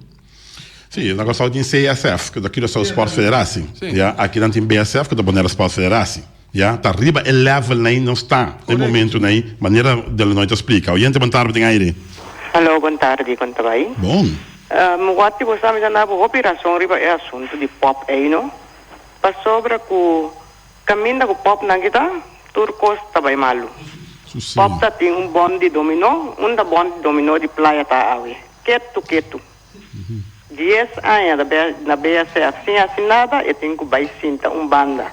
Sí, na Kòrsou tin CSF, ku ta Curaçao Sport Federatie. Ya, aki nan tin BSF, ku ta Bonaire Sport Federatie. Ya, ta riba e level nei nos ta e momento nei, manera Delanoy ta splika. Oyente, bon tardi, tin aire. Hallo, bon tardi, kon ta bai? Bon. Watti bo sa mi ta na bo hopi rason riba e asuntu di pop ei no, pasobra ku kaminda ku pop nan kita tur kos ta bai malu. Pop ta tin un bòm di dominó, unda bòm di dominó di playa ta awe? Ketu ketu. Dies aña na BSF sin hasi nada e tin ku bai sinta un banda.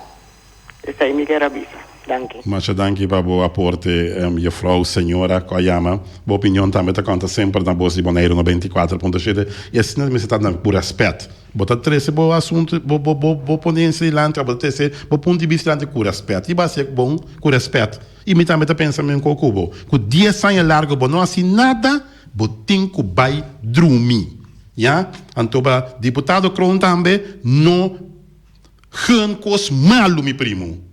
Esei mi kier a bisa. Danki. Masha danki pa bo aporte juffrouw, señora, cu a yama. Bo opinion tambe ta conta semper na Bos di Boneiru 94.7 y asina mester ta na cu respet. Bo ta trece bo asunto, bo bo bo bo ponencia dilanti of bo ta trece bo punto di bista dilanti cu respet. Y bo hacié bon cu respet. Y mi tambe ta pensa menco cu bo. Cu dies aña largo bo no haci nada, bo tin cu bay drumi. Ya? Anto pa diputado Kroon tambe no. Gun kos malu mi primu.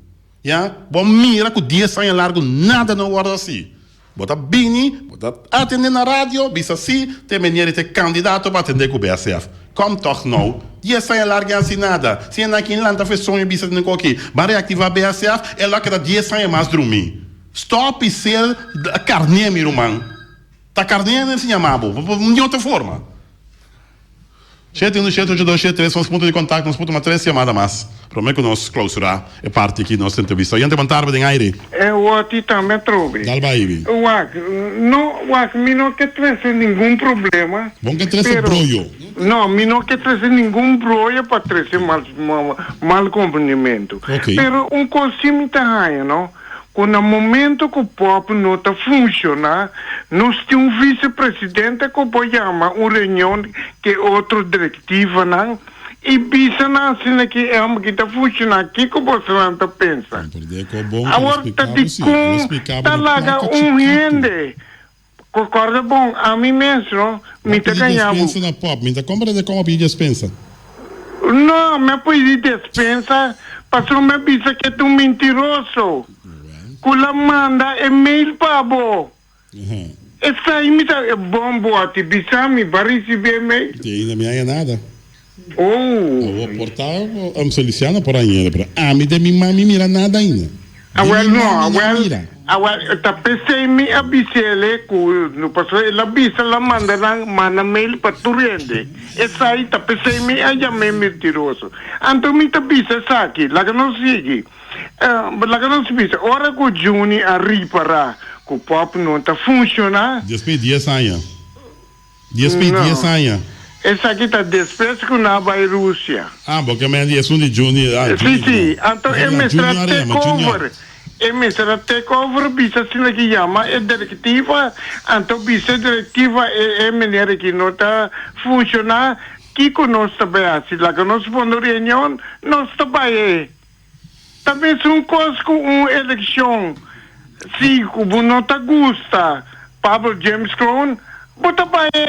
Ya, bo mira ku dies aña largu nada no wòrdu hasi. Bo ta bini, bo ta atendé na radio, bisa si te meneer i te kandidato pa atendé ku BSF. Kom tòg nou, dies aña largu e hasi nada. Si e nan kin lanta fe soño bisa den koki, ban reaktivá BSF, e lo a keda dies aña mas drumí. Stòp i ser karné mi ruman. Ta karné nan siña mabo, di otro forma. Shete unu shete ocho dos shete tres nos punto di kontakto nos por tuma tres yamada mas prome ku nos klausurá e parti aki nos entrevista. Oyente bon tarde den aire. E woti tambe atrobe. Dal bai Ibi. Wak, no, wak, mi no ke trese ningun problema. Bon ke trese pero, broyo. No, mi no ke trese ningun broyo pa trese mal, mal komprendimentu. Ok. Pero un kos si mi ta haña, no. Ku na momento ku pòp no ta funshoná, nos tin un visepresidente ku por yama un reunion ku e otro direktivanan i bisa nan asina ki e hòmber ki ta funshoná, kiko bosonan ta pensa? Awor ta dikon ta laga un hende ku kòrda bon, ami mes no, mi ta gaña bo. No, mi a pidi despensa pasobra mi a bisa ku e ta un mentiroso ku la manda e mail pa bo. Esei mi ta e bon bo a ti bisa mi ba risibi e mail. Ti ainda mi haña nada. Oh. Awor por ta Feliciano por haña pero ami den mi man mi mira nada ainda. Awel no, awel, awel ta p'esei mi a bis'ele ku no pasobra el a bisa el a manda nan manda mail pa tur hende. Esei ta p'esei mi a yam'é mentiroso. Anto mi ta bisa esaki, laga nos sigui. Laga nos bisa, ora ku Juni a ripará ku pòp no ta funshoná. Despues dies aña. Despues No. dies aña. Esaki ta despues ku nan a bai Rusia. Ah, bo ke men di esun di Juni, ah, Sí, Juni, sí. no. Anto e Junior mester a a take yama, Junior. over. E mester a take over bisa asina ki yama e direktiva, anto bisa e direktiva e e meneer aki no ta funshoná, kiko nos ta bai hasi? Laga nos pone un reunion, nos ta bai e. Ta mesun kos ku un elekshon, si ku bo no ta gusta Pablo James Kroon, bo ta bai e,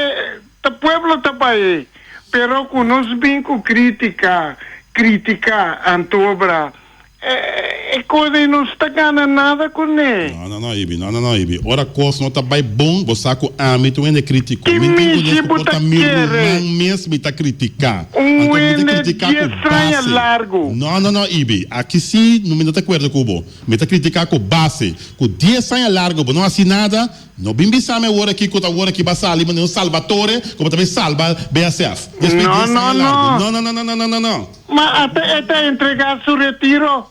ta pueblo ta bai e. Pero ku nos bin ku kritika, kritika antobra e kos ei nos ta gana nada kuné. No, no, no, Ibi, no, no, no, Ibi. Ora kos no ta bai bon, bo sa ku ami ta un hende kritiko. Ki Mi tin ku mishi nos ku bo por ta ta mi kere? ruman mes mi ta kritiká. Un Anto mi ta hende kritiká ku dies aña base. largu. No, no, no, Ibi. Aki sí no mi no ta akuerdo ku bo. Mi ta kritiká ku base. Ku dies aña largu bo no hasi nada, no bin bisa mi awor aki ku ta awor aki bo a sali manera un salvatore ku bo ta bin salba BSF. Despues No, dies no, aña largu. no. No, no, no, no, no, no, no, no. Ma ata e ta entregá su retiro.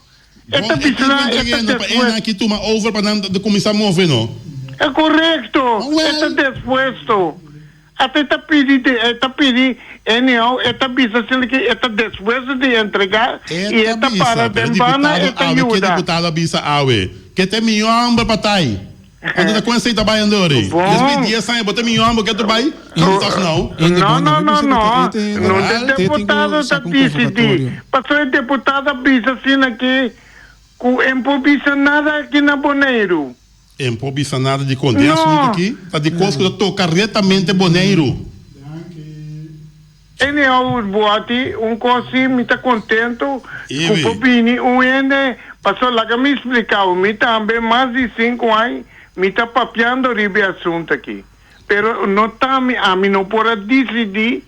E Bon, ta e tin bisa nan, e ta entreg'é no pa despues. enan aki tuma over pa nan kuminsá move no. E korekto, Oh, e ta well. despuesto. Ata e ta pidi di, e ta pidi anyhow, e ta bisa asina ki e ta despuesto di entregá E i ta e ta bisa, para pero e den banda, diputado e ta awe, ke yuda. diputado a bisa awe? Ke ta e mihó homber pa tai? Anto ta kon esei ta bai andori? Bon. Despues di dies aña bo ta e mihó homber ke ta bai? Kom toch nou? Hende No, bon, no, nan no, bisa no. ku te e No te te te tin ku deputado ta saka un disidí. konvokatorio. Pasobra e deputado a bisa asina ki ku e no por bisa nada aki na Boneiru. En por bisa nada di kon. Den asuntu aki ta di kos ku ta toka retamente Boneiru. Anyhow Boati, un kos si mi ta kontento ku por bini un hende, paso laga mi splika bo, mi tambe mas di sinku aña mi ta papiando riba e asuntu aki, pero no ta mi, ami no por a disidí,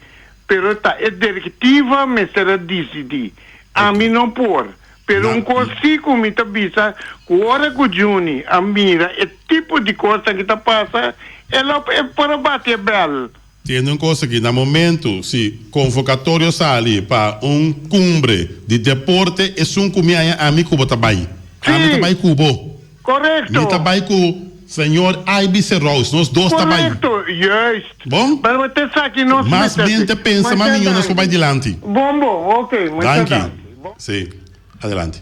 pero ta e direktiva mester a disidí, ami no por. Pero un kos sí ku mi ta bisa ku ora ku Juni a mira e tipo di kosnan ki ta pasa, el a e por a bati e bèl. Tende un kos aki, na momentu si konvokatorio sali pa un kumbre di deporte, esun ku mi haña ami ku bo ta bai. Ami ta bai ku bo. Korekto. Mi ta bai ku señor Ivy Serous, nos dos ta bai. Korekto, juist. Bon? Pero bo ta esaki nos Mas mester mente pensa, mas miñó nos por bai dilanti. Bon, bon, oké, mucha Danki. danki. Sí, adelante.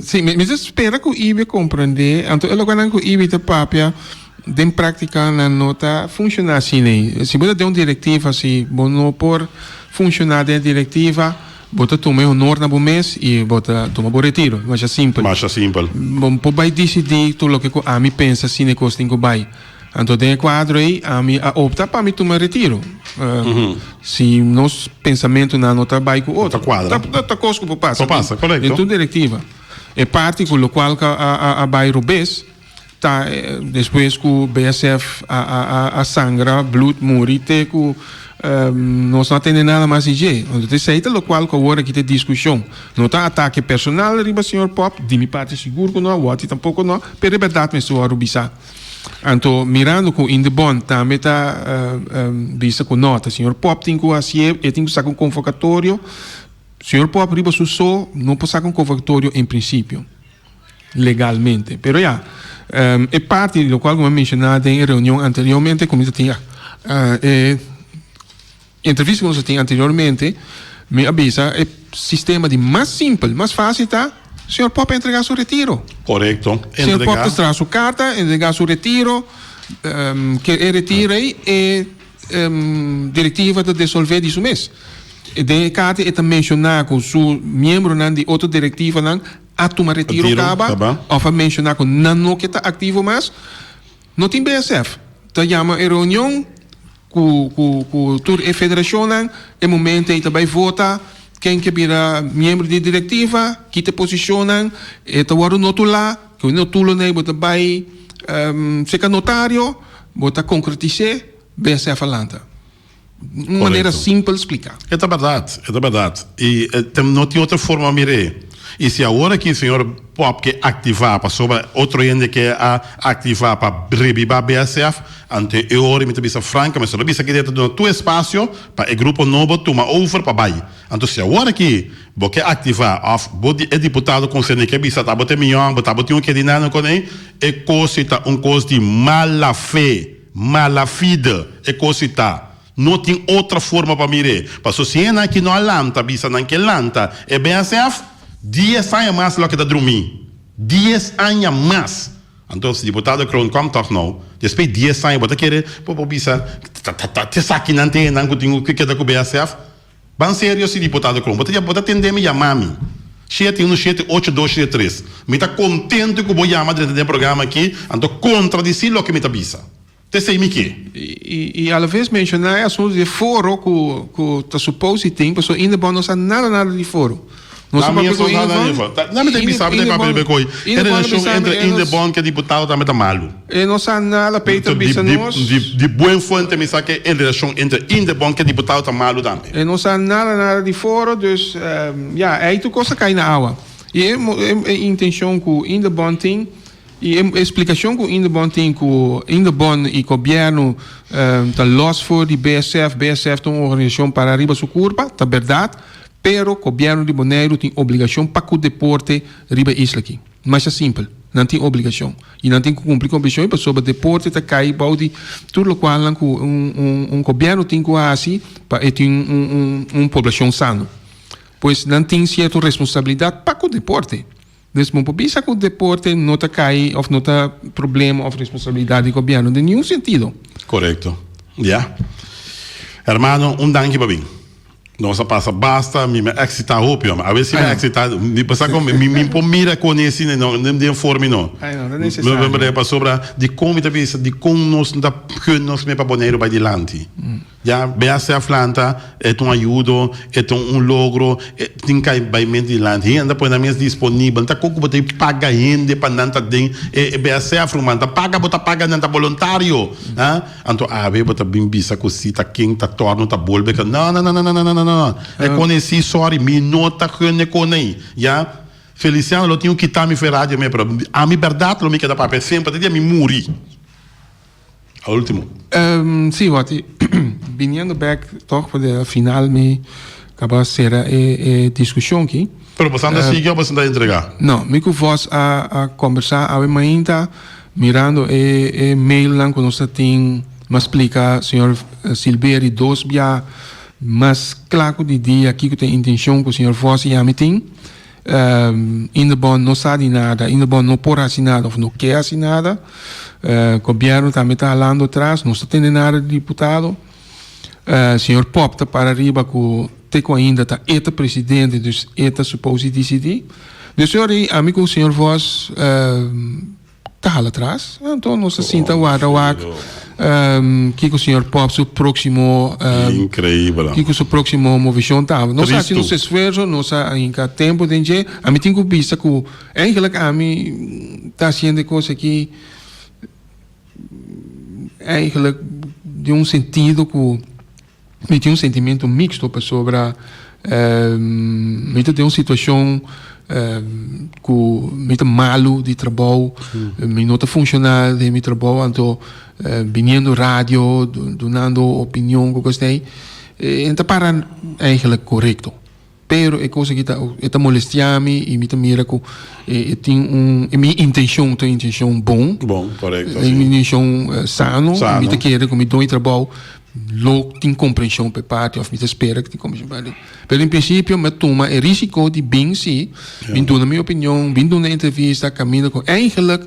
Sí, mi ta spera ku Ivy a komprendé. Anto e lokenan ku Ivy ta papia den práktika nan no ta funshoná asina ei. Si bo ta den un direktiva, si bo no por funshoná den e direktiva, bo ta tuma e honor na bo mes i bo ta tuma bo retiro. Masha simpel. Masha simpel. Bo por bai disidí tur loke ku ami pensa asina e kos tin ku bai. Anto den e kuadro ei ami a opta pa mi tuma retiro. Si nos pensamentunan no ta bai ku otro. Ta kuadra. Ta kos ku por pasa. Por pasa, korekto. Den tur direktiva. E parti ku lokual ku a bai robes ta despues ku BSF a sangra, bloed, muri te ku nos no a tende nada mas di dje. Anto esei ta lokual ku awor aki ta e diskushon. No ta atake personal riba señor Pop, di mi parti sigur ku no, Watty tampoko no, pero e bèrdat mester wòrdu bisá. Anto mirando ku Indebon tambe ta bisa ku no, ta señor Pop tin ku hasié, e tin ku saka un konvokatorio. Señor Pop riba su so no por saka un konvokatorio en prinsipio, legalmente. Pero ya, e parti di lokual ku mi a menshoná den e reunion anteriormente ku mi ta tin e. Entrevista ku nos a tin anteriormente, mi a bisa e sistema di mas simpel, mas fásil ta, señor Pop a entregá su retiro. Korekto, Señor Pop ta traha su karta, entregá su retiro, ke e retiro ei e direktiva ta desolvé di su mes. Den e karta e ta menshoná ku su miembronan di otro direktivanan a tuma retiro kaba òf a menshoná ku nan no ke ta aktivo mas. No tin BSF ta yama e reunion ku ku ku tur e federashonnan, e momento ei ta bai vota ken ke bira miembro di direktiva, kita posishonnan, e ta wòrdu notulá, ku e notulonan ei bo ta bai seka notario, bo ta konkretis'é, BSF a lanta. Un manera simpel spliká. E ta bèrdat, e ta bèrdat. I no tin otro forma mir'é. I si awor aki señor Pop ke aktivá pasobra otro hende ke a aktivá pa rebibá BSF, anto e ora mi ta bisa frankamente, mi ta bisa ki ta duna tur espasio pa e grupo nobo tuma over pa bai. Anto si awor aki bo ke aktivá òf bo di e diputado konserní ke bisa ta bo ta e mion, bo ta bo tin un kedinan kuné, e kos ei ta un kos di mala fe. Mala fide e kos i ta. No tin otra forma pa mir'é. Paso si e nan ki no a lanta bisa nan ke lanta e BSF, dies aña mas lo a keda drumí. Dies aña mas! Anto si diputado Kroon kom tòg nou, despues dies aña bo ta kere bo por bisa ta ta ta esaki nan ta e nan ku tin ku keda ku BSF? Ban serio si diputado Kroon, bo ta bo ta tende mi yama mi. Shete unu shete ocho dos shete tres. Mi ta kontento ku bo yama drenta den programa aki, anto kontradisí loke mi ta bisa. Ta esei mi ke. I alaves menshoná e asuntu di e foro ku ku ta supos di tin, pasobra Indebon no sa nada nada di foro. Nos a papia ku Indebon. Na mi ta bisa, mi ta papia riba e koi. E relashon entre Indebon ku e diputado tambe ta malu. E no sa nada, Peter bisa nos. Di buen fuente mi sa ke e relashon entre Indebon ku e diputado ta malu tambe. E no sa nada nada di foro, dus ya, ei tur kos a kai na awa. I e intenshon ku Indebon tin i e splikashon ku Indebon tin ku Indebon i gobièrnu ta lòs for di BSF, BSF ta un organisashon para riba su kurpa, ta bèrdat. Pero gobièrnu di Boneiru tin obligashon pa ku deporte riba e isla aki. Masha simpel. Nan tin obligashon. I nan tin ku kumpli ku obligashon ei pasobra deporte ta kai bou di tur lokualnan ku un un gobièrnu tin ku hasi pa e tin un un un poblashon sano. Pues nan tin sierto responsabilidat pa ku deporte. Dus bo por bisa ku deporte no ta kai òf no ta problema òf responsabilidat di gobièrnu den niun sentido. Korekto. Ya. Hermano, un danki pa bin. Nos a pasa basta, mi me excita hopi hombre. A ver si me excita, mi pasa con mi mi por mira con ese no den forma no. Ay no, no necesario. Mi pasobra di con mi ta bisa di con nos no ta gun nos me pa Boneiru bay dilanti. Ya BACF lanta e ta un ayudo, e ta un logro, e tin kai bay mente dilanti. Hende ta pone nan mes disponibel, no ta con cu bo ta paga hende pa nan ta den e BACF ruman, ta paga bo ta paga nan ta boluntario. Anto awe bo ta bin bisa ku si ta ken ta torno ta bolbe ka no no no no no no no no e kone si sorry mi no ta gun e kone ei ya Feliciano lo tin ku kita mi for e radio me pero ami berdad lo mi keda papia semper te dia mi muri a ultimo. Si Watty, biniendo bek toch pa de final mi kaba sera e e diskushon aki. Pero boso anda sigui of boso ta entrega? No, mi ku vos a a kombersa awe mainta. Mirando e e mailnan ku nos ta tin mas splika señor Silberi dos bia mas kla ku di dia kiko ta e intenshon ku señor Vos i ami tin. Indebon no sa di nada, Indebon no por hasi nada of no ke hasi nada. Gobièrnu tambe ta halando atras, no ta tende nada di diputado. Señor Pop ta para riba ku te ku ainda ta e ta presidente dus e ta supos di disidí. Dus ora ei ami ku señor Vos ta hala atras. Anto nos ta sinta warda wak kiko señor Pop su próksimo Increíble. kiko su próksimo movishon ta. Nos a hasi nos esfuerso, nos a hinka tempu den dje. Ami tin ku bisa ku eigenlijk ami ta hasiendo e kos aki Eigenlijk den un sentido ku mi tin un sentimentu mixto pasobra mi ta den un situashon ku mi ta malu di trabou, mi no ta funshoná den mi trabou anto biniendo radio dunando opinion ku kos ei e ta para eigenlijk korekto. Pero e kos aki ta e ta molestia mi i mi ta mira ku e tin un e mi intenshon ta un intenshon bon. Bon, korekto, si. Mi intenshon sano. Sano. Mi ta kere ku mi don e trabou lo tin komprenshon pa e parti òf mi ta spera ku tin komprenshon pa e parti. Pero en prinsipio mi a tuma e risiko di bin si, bin duna mi opinion, bin duna entrevista kaminda ku eigenlik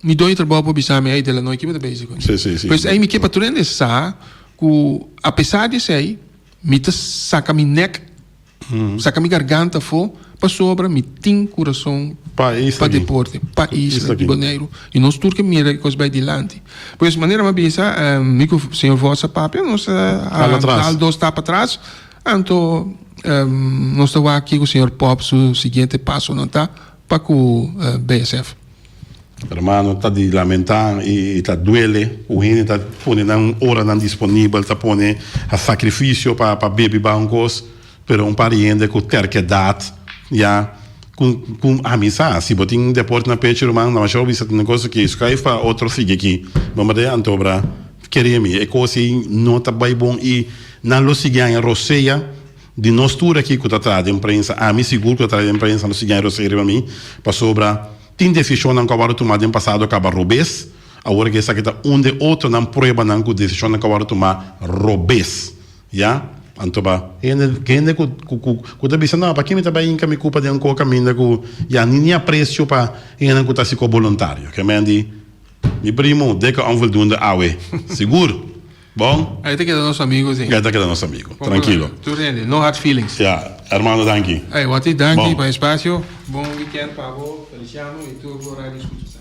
mi don e trabou por bisa mi, ey Delanoy ki bo ta bezig ku mi? Si, si, si. Pues ey mi ke pa tur hende sa ku apesar di esei. Mi ta saka mi nek, saka mi garganta afó, pasobra mi tin kurason Pa e isla pa aki. deporte, pa e Isla isla di aki. Boneiru. I nos tur ke mira e kos bai dilanti. Pues manera mi a bisa, mi ku señor Vos a papia, nos a Hala atras. dal dos stap atras, anto nos ta wak kiko señor Pop su siguiente pasonan ta pa ku BSF. Hermano, ta di lamentá i ta duele ku hende ta pone nan oranan disponibel, ta pone a sakrifisio pa pa bebi bankos, pero un par di hende ku terkedat ya ku ku ami sa si bo tin deporte na pecho ruman na masha bo bisa tin kos aki skuif pa otro sigui aki bo mester antobra kere mi e kos ei no ta bai bon i nan lo sigui haña rosea di nos tur aki ku ta traha den prensa ami sigur ku ta traha den prensa lo sigui haña rosea riba mi pasobra Tin desishonnan ku a wòrdu tumá den pasado kaba robes, awor ku esaki ta un di e otronan pruebanan ku desishonnan ku a wòrdu tumá robes. Ya? Anto pa hende hende ku ku ku ta bisa, No, paki mi ta bai hinka mi kupa den un kos kaminda ku ya ni ni apresio pa hendenan ku ta hasi kos boluntario. Ke men di, Mi primo, dikke onvoldoende awe. Sigur! Bon. Ahí ta keda nos amigo sí. Ahí ta keda nos amigo. Tranquilo. Tur hende, no hard feelings. Ja, hermano danki. Hey, Watty, danki pa espacio. Bon weekend pa bo, Feliciano y tur bo radio escuchas.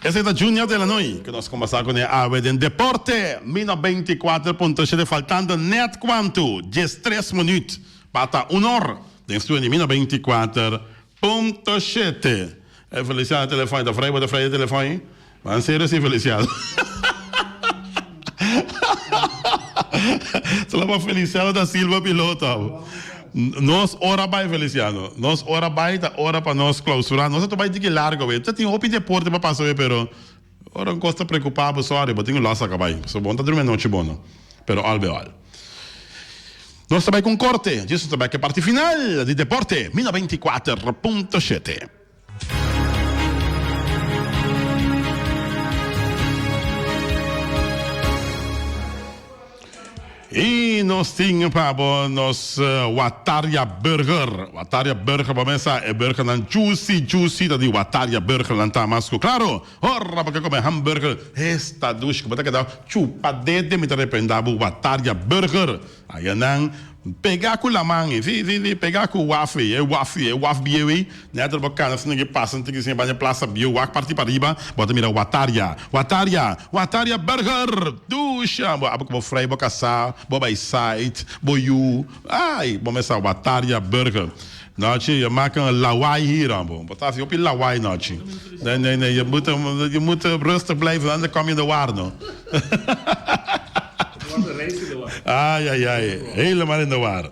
Esei ta Junior Delanoy ku nos kombersá kuné awe den Deporte Mino 24.7 faltando nèt kuantu? 13 minüt pa ta un or den studio di Mino 24.7. Hey Feliciano telefòn ta vrij bo ta vrij e telefòn? Ban serio si Feliciano. Solo pa Feliciano da Silva piloto. Nos ora bai Feliciano. Nos ora bai ta ora pa nos clausura. Nos a ta bai tiki largo we. Ta tin hopi deporte pa pasa we pero ora un cos ta preocupa bo sorry bo tin cu los a bai. Pasobra bo no ta drumi anochi bo no. Pero al be al. Nos ta bai cu un corte. Djis nos ta bai cu e parti final di deporte. Mil 94.7. I nos tin pa bo nos Wataria Burger. Wataria Burger bo mesa e burgernan juicy juicy ta di Wataria Burger nan ta mas ku klaro. Ora bo ke kome hamburger esta dushi ku bo ta keda chupa dede mi ta rependa bo Wataria Burger. Ayanan pegá ku laman ei, sí, sí, sí, pegá ku waf ei, e waf ei, e waf bieu ei, nèt ora bo kana asina ke pasa tin ke banda plaza bieu wak parti pariba, bo ta mira Wataria, Wataria, Wataria Burger! Dusha! Bo abo ku bo frei bo kasá, bo bai site, bo yu, ai, bo mester Wataria Burger. Nochi, je maakt een lawaai hier, bo. Bo ta hasi hopi lawaai nochi. Nee, nee, nee, je moet, je moet rustig blijven, anders kom je in de war, no. Ai, ai, ai, helemaal in de war.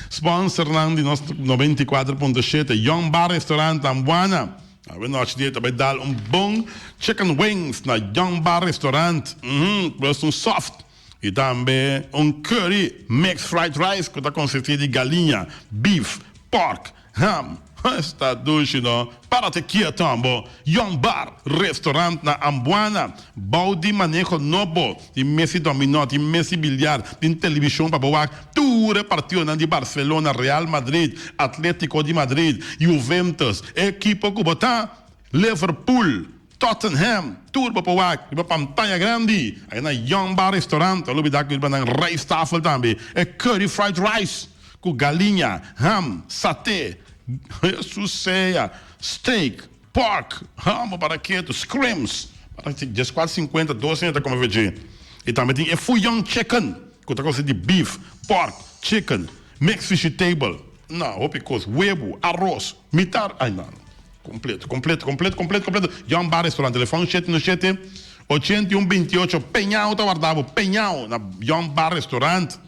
Sponsornan di nos 94.7, Young Bar Restaurant Ambuana. Awe nochi di ta bai dal un bon chicken wings na Young Bar Restaurant. Mm, plus un soft. I tambe un curry mixed fried rice ku ta konsistí di galiña, beef, pork, ham. Esta dushi no! Párate kieto ambo! Young Bar, restaurant na Ambuana, bou di maneho nobo. Tin mesi dominó, tin mesi biliar, tin televishon pa bo wak tur e partidonan di Barcelona, Real Madrid, Atletico di Madrid, Juventus, e ekipo ku bo ta, Liverpool. Tottenham, tur bo por wak riba pantaya grandi. Aya na Young Bar Restaurant, ta lubida ku riba nan rijsttafel tambe e curry fried rice ku galiña, ham, saté, Jesus sea, steak, pork, ham bo para ketu, scrimps, para dieskuater sinkuenta, dos hende ta kome veggie. I tambe tin e Fuyong Chicken ku ta konsisti di beef, pork, chicken, mixed vegetable, no, hopi kos, webu, aros, mitar, ay no. Completo, completo, completo, completo, completo. Young Bar Restaurant, telefon shete no shete, 81 28. Peñao ta warda bo, Peñao na Young Bar Restaurant.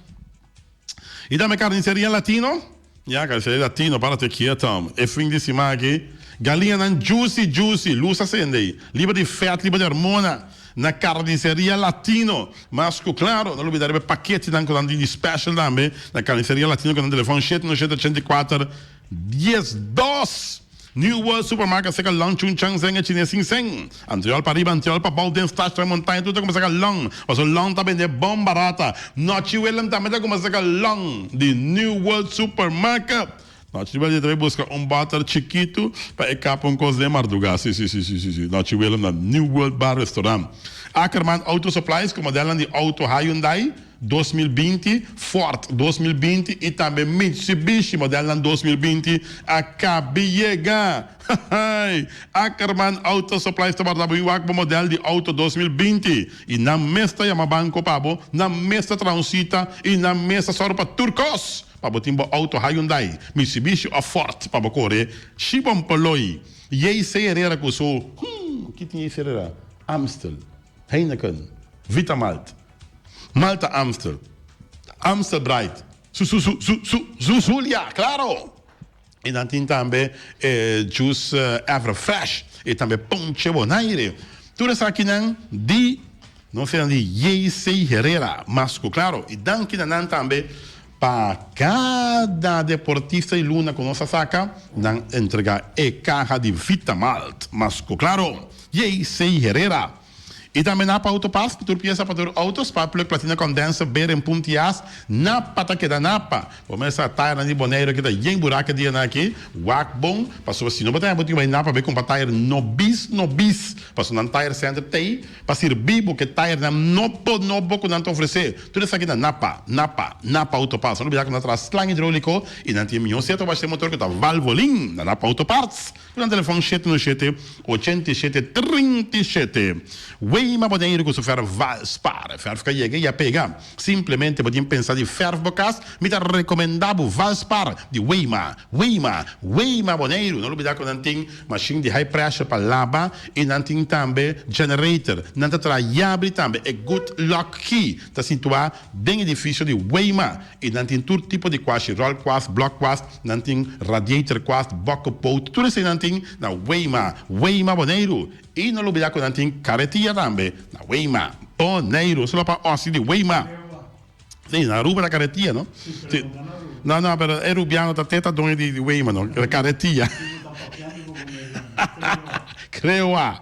Y tambe Carniceria Latino. Ya, Carniceria Latino, para te quieto. E fin di siman aki, galiñanan juicy, juicy, luz a sende ei. Liber di vet, liber di hormona. Na Carniceria Latino. Mas cu claro, no lubida riba e paketenan cu nan tin di special tambe. Na Carniceria Latino cu nan telefon shete no shete, 84 12. New World Supermarket seka long chun chang seng e chines sin seng. Antriol pa riba, antriol pa bou den stash trae montaña tur ta kuma seka long. Paso long ta bende bon barata. Nochi Willem tambe ta kuma seka long di New World Supermarket. Nochi Willem ta bay buska un boter chikitu pa e kapa un kos den marduga. Si si si si si si. Nochi Willem na New World Bar Restaurant. Ackerman Auto Supplies ku modelnan di auto Hyundai. 2020, Ford 2020 y tambe Mitsubishi modelnan 2020 a cabi yega. Hahay! Ackerman Auto Supplies ta warda bo y wak bo model di auto 2020 y nan mes ta yama banco pa bo, nan mes ta traha un cita y nan mes ta sòru pa tur cos pa bo tin bo auto Hyundai, Mitsubishi of Ford pa bo core Shibompoloi. JC Herrera cu su, hmm, ki tin JC Herrera? Amstel, Heineken, Vitamalt. Malta Amstel, Amstel Bright, su su su su su su Zulia, claro! Y nan tin tambe e juice Ever Fresh y tambe Ponche Bonaire. Tur esakinan di nos nan di JC Herrera, mas cu claro. Y danki na nan tambe pa cada deportista di luna cu nos a saca, nan entrega e caha di Vitamalt, mas cu claro. JC Herrera. I tambe napa auto pas, tur piesa pa tur auto, spark plug, platina condenser, beren, puntias, napa ta keda napa. Bo mester sa tayernan di Boneiru aki ta yen buraka dianan aki, wak bon, pasobra si no bo ta haña bo tin ku bai napa bai kumpra tayer nobis nobis, pasobra nan tayer center t'ei pa sirbi bo ku e tayernan nobo nobo ku nan ta ofresé. Tur esaki na napa, napa, napa auto parts. No lubida ku nan ta traha slang hidroliko i nan tin e mihó seta wash'e motor ku ta Valvoline na napa auto parts. Ku nan telefòn shete no shete, 87 37. Weima Boneiru ku su fèrf Valspar. Fèrf ka yega i a pega. Simplemente bo tin pensa di fèrf bo kas, mi ta rekomendá bo Valspar di Weima. Weima, Weima Boneiru. No lubidá ku nan tin mashin di high pressure pa laba i nan tin tambe generator. Nan ta traha yabri tambe. E Good Lock Key ta situá den edifisio di Weima. I nan tin tur tipo di kwashi, ròlkwast, blòkkwast, nan tin radiatorkwast, bòkkepoot, tur esei nan tin na Weima, Weima Boneiru. I no lubidá ku nan tin karetia tambe na Weima, Boneiru. Solo pa òsi di Weima. Sí, na Aruba ta karetia, no? Sí. No, no, pero e rubiano ta te ta doño di Weima, no? Karetia. Krewa.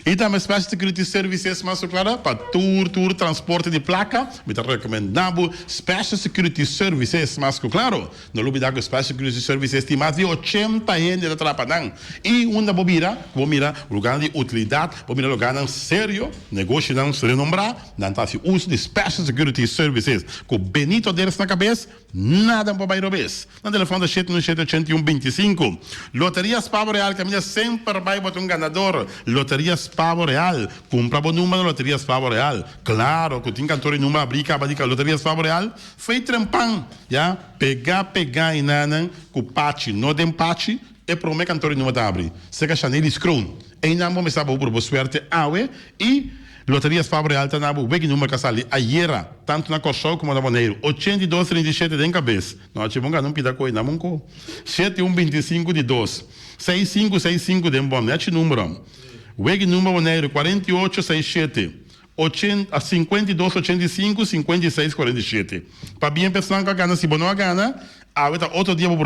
I tambe Special Security Services mas ku klara pa tur tur transporte di plaka mi ta rekomendá bo Special Security Services mas ku klaro. No lubidá ku Special Security Services tin mas di 80 hende ta traha pa nan. I unda bo bira ku bo mira lugarnan di utilidat, bo mira lugarnan serio, negoshinan renombrá, nan ta hasi uso di Special Security Services. Ku Benito Deres na kabes, nada no por bai robes. Nan telefòn ta shete un shete 81 25. Loterias Pavo Real kaminda semper bai bo ta un ganador. Loterias Pavo Real. Kumpra bo number na Loterias Pavo Real. Klaro ku tin kantor di number abrí kaba di Loterias Pavo Real. Fei trempan, ya. Pegá pegá enanan ku pachi no den pachi, e promé kantor di number ta abri. Seka Shanelis Kroon. Einan bo mester bo por bo suerte awe i Loterias Pavo Real ta na bo weki number ka sali ayera tantu na Kòrsou komo na Boneiru. 82 37 den kabes. No achi bon gana un pida koi na mon ko. Shete un 25 di dos. Seis sinku seis sinku den bon. Nechi number. Weki number Boneiru 48 seis shete. 80 52 85 56 47. Pabien personan ku a gana. Si bo no a gana, awe ta otro dia bo por.